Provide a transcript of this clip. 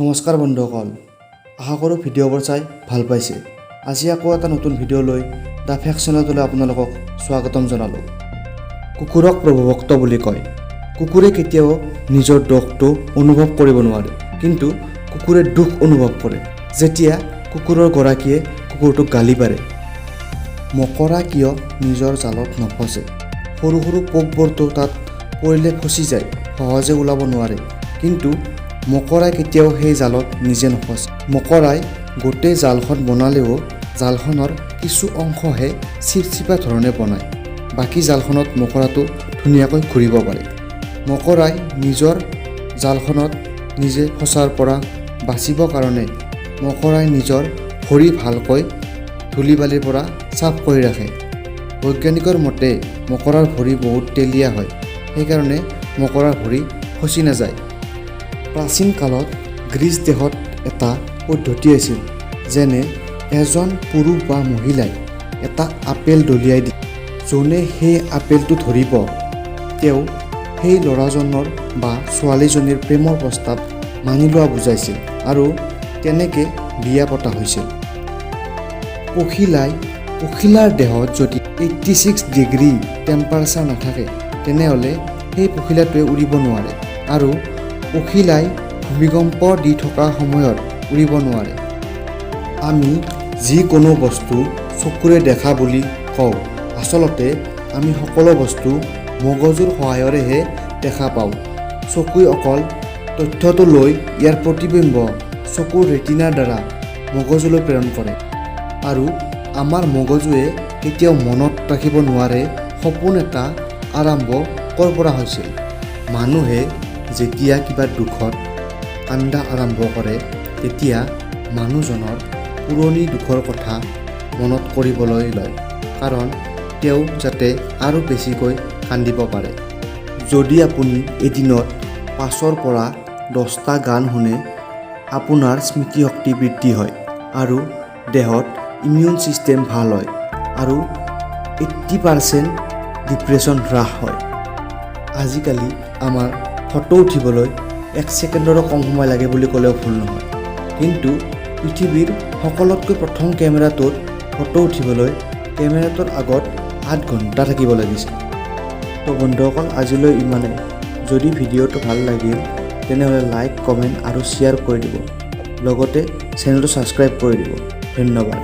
নমস্কাৰ বন্ধুসকল, আশা কৰোঁ ভিডিঅ'বোৰ চাই ভাল পাইছে। আজি আকৌ এটা নতুন ভিডিঅ' লৈ the fact চেনেলটোলৈ আপোনালোকক স্বাগতম জনালোঁ। কুকুৰক প্ৰভুভক্ত বুলি কয়। কুকুৰে কেতিয়াও নিজৰ দোষটো অনুভৱ কৰিব নোৱাৰে, কিন্তু কুকুৰে দুখ অনুভৱ কৰে যেতিয়া কুকুৰৰ গৰাকীয়ে কুকুৰটোক গালি পাৰে। মকৰা কিয় নিজৰ জালত নফচে? সৰু সৰু পোকবোৰতো তাত পৰিলে ফচি যায়, সহজে ওলাব নোৱাৰে। কিন্তু মকৰাই কেতিয়াও সেই জালত নিজে নফচে। মকৰাই গোটেই জালখন বনালেও জালখনৰ কিছু অংশহে চিপচিপা ধৰণে বনায়, বাকী জালখনত মকৰাটো ধুনীয়াকৈ ঘূৰিব পাৰে। মকৰাই নিজৰ জালখনত নিজে ফচাৰ পৰা বাচিবৰ কাৰণে মকৰাই নিজৰ ভৰি ভালকৈ ধূলি বালিৰ পৰা চাফ কৰি ৰাখে। বৈজ্ঞানিকৰ মতে মকৰাৰ ভৰি বহুত তেলীয়া হয়, সেইকাৰণে মকৰাৰ ভৰি ফচি নাযায়। প্ৰাচীন কালত গ্ৰীচ দেশত এটা পদ্ধতি আছিল, যেনে এজন পুৰুষ বা মহিলাই এটা আপেল দলিয়াই দি যোনে সেই আপেলটো ধৰিব, তেওঁ সেই ল'ৰাজনৰ বা ছোৱালীজনীৰ প্ৰেমৰ প্ৰস্তাৱ মানি লোৱা বুজাইছিল আৰু তেনেকৈ বিয়া পতা হৈছিল। পখিলাৰ দেহত যদি 86 ডিগ্ৰী টেম্পাৰেচাৰ নাথাকে, তেনেহ'লে সেই পখিলাটোৱে উৰিব নোৱাৰে আৰু পখিলাই ভূমিকম্প দি থকা সময়ত উৰিব নোৱাৰে। আমি যিকোনো বস্তু চকুৰে দেখা বুলি কওঁ, আচলতে আমি সকলো বস্তু মগজুৰ সহায়েৰেহে দেখা পাওঁ। চকুৱে অকল তথ্যটো লৈ ইয়াৰ প্ৰতিবিম্ব চকুৰ ৰেটিনাৰ দ্বাৰা মগজুলৈ প্ৰেৰণ কৰে আৰু আমাৰ মগজুৱে কেতিয়াও মনত ৰাখিব নোৱাৰে সপোন এটা আৰম্ভ ক'ৰ পৰা হৈছিল। মানুহে যেতিয়া কিবা দুখত কান্দা আৰম্ভ কৰে, তেতিয়া মানুহজনৰ পুৰণি দুখৰ কথা মনত কৰিবলৈ লয়, কাৰণ তেওঁ যাতে আৰু বেছিকৈ কান্দিব পাৰে। যদি আপুনি এদিনত 5ৰ পৰা 10টা গান শুনে, আপোনাৰ স্মৃতিশক্তি বৃদ্ধি হয় আৰু দেহত ইমিউন ছিষ্টেম ভাল হয় আৰু 80% ডিপ্ৰেশ্যন হ্ৰাস হয়। আজিকালি আমাৰ ফটো উঠিবলৈ এক ছেকেণ্ডৰো কম সময় লাগে বুলি ক'লেও ভুল নহয়, কিন্তু পৃথিৱীৰ সকলোতকৈ প্ৰথম কেমেৰাটোত ফটো উঠিবলৈ কেমেৰাটোৰ আগত 8 ঘণ্টা থাকিব লাগিছিল। তো বন্ধুসকল, আজিলৈ ইমানেই। যদি ভিডিঅ'টো ভাল লাগিল, তেনেহ'লে লাইক, কমেণ্ট আৰু শ্বেয়াৰ কৰি দিব, লগতে চেনেলটো ছাবস্ক্ৰাইব কৰি দিব। ধন্যবাদ।